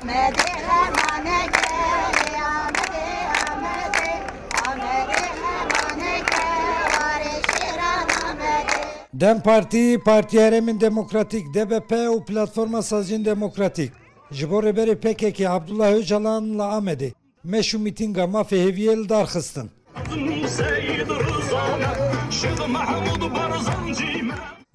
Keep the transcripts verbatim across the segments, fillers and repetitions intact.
Amedê hemaneke, Amedê, Amedê, Amedê hemaneke, warê şêran Amedê. DEM Partî, Partiya Herêmên Demokratîk, D B P û Platforma Saziyên Demokratîk ji bo Rêberê P K K Abdullah Ocalan li Amedê meş û mîtînga mafê hêviyê li dar xistin.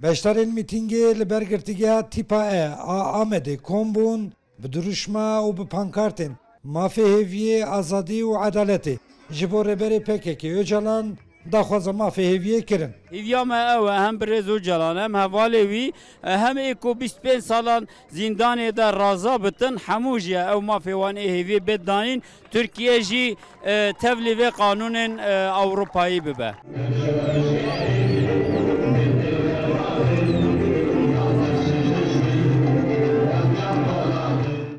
Beşdarên mîtîngê li ber girtîgeha Tîpa E a Amedê kom bûn, bi dirûşma û bi pankartên mafê hêviyê, azadî û edaletê ji bo Rêberê P K K Ocalan daxwaza mafê hêviyê kirin. Hêviya me ew e, hem birêz Ocalan, hem hevalê wî, hem ê ku bîst pênc salan zîndanê de raza bitin, hemû jî ew mafê wan ê hêviyê bêt danîn. Tirkiye jî, e, tevlî vê qanûnên, e, Ewropayî bibe.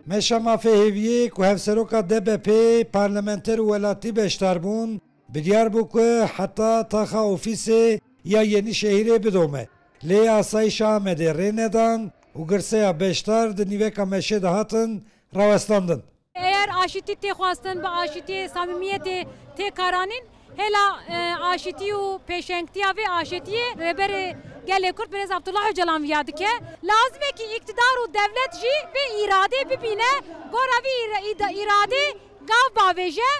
Meşa mafê hêviyê ku hevseroka D B P, parlamenter û welatî beşdar bûn, biryar bû ku heta taxa ofîsê ya Yenîşehîrê bidome. Lê asayîşa Amedê rê nedan û girseya beşdar di nîveka meşê de hatin rawestandin. Eger aşitî tê xwestin, bi aşitiyê, samîmiyetê tê karanîn, hêla, e, aşitî û pêşengtiya vê aşitiyê Rêberê Gelê Kurd Birêz Abdullah Ocalan viya dike. Lazim e ki îktidar û devlet jî vê îradê bibîne, gora vî îra-, îda-, îradê gav bavêje.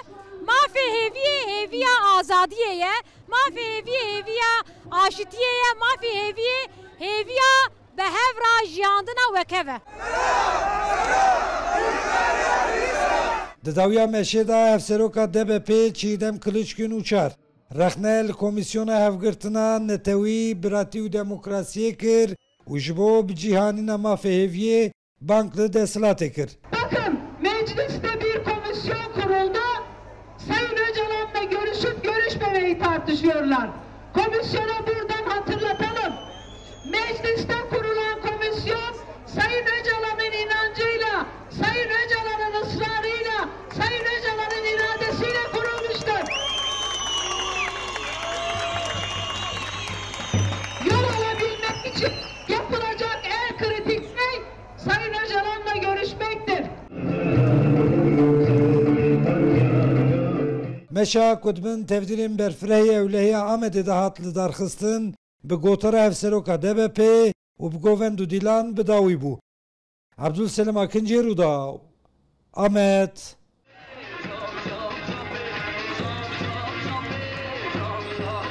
Mafê hêviyê hêviya azadiyê ye, mafê hêviyê hêviya aşitiyê ye, mafê hêviyê hêviya bi hev re jiyandina wekhev e. Di dawiya meşê de hevseroka D B P Çiğdem Kılıçgün Uçar rexne li Komîsyona Hevgirtina Netewî, Biratî û Demokrasiyê kir û ji bo bi cîhanîna mafê hêviyê bang li desthilatê kir. Bakın, mecliste bir komisyon kuruldu. Sayın Öcalan'la görüşüp görüşmemeyi tartışıyorlar. Komisyona buradan hatırlatalım. Mecliste kurulan komisyon Sayın Öcalan'ın inancıyla, Sayın Öcalan'ın ısrarıyla, Sayın Öcalan'ın iradesiyle kurulmuştur. Yol alabilmek için yapılacak en kritik şey Sayın Öcalan'la görüşmektir. Meşa ku di bin tevdîrên berfirehê ewlehî ya Amedê de hat lidarxistin, bi gotara hevseroka D B P û bi govend û dîlan bi dawî bû. Abdulselim Akincî, Rûdaw, Amed.